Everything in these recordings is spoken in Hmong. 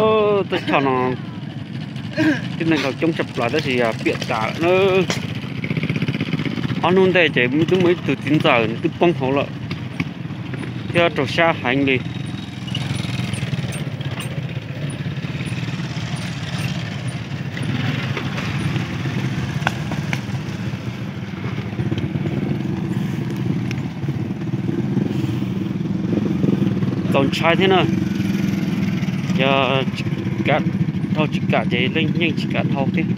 Teb chaws no tib neeg nkaus coob tshaj plaws tab sis piam tas lawm na. Ob hnub ntej ces twb muaj ib tug txiv ntxawm nws twb poob hauv lawm thiab raug sab heev li. Txaus ntshai thiab na, yog tsis kam dhau tsis kam ces leej yeej tsis kam dhau thiab.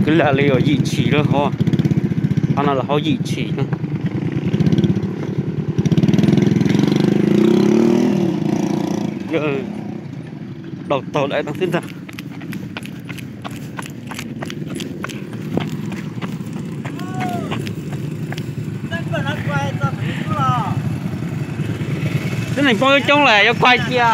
Kwv lam li yim tshim lawm hov, qhov no los hauv yim tshim no. Daus taug lawm no xwb ntag. Tib neeg poob coob lawm yuav kuaig cia.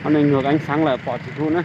Qhov no nyuag keeb xeeb lawm pom tsis huv na.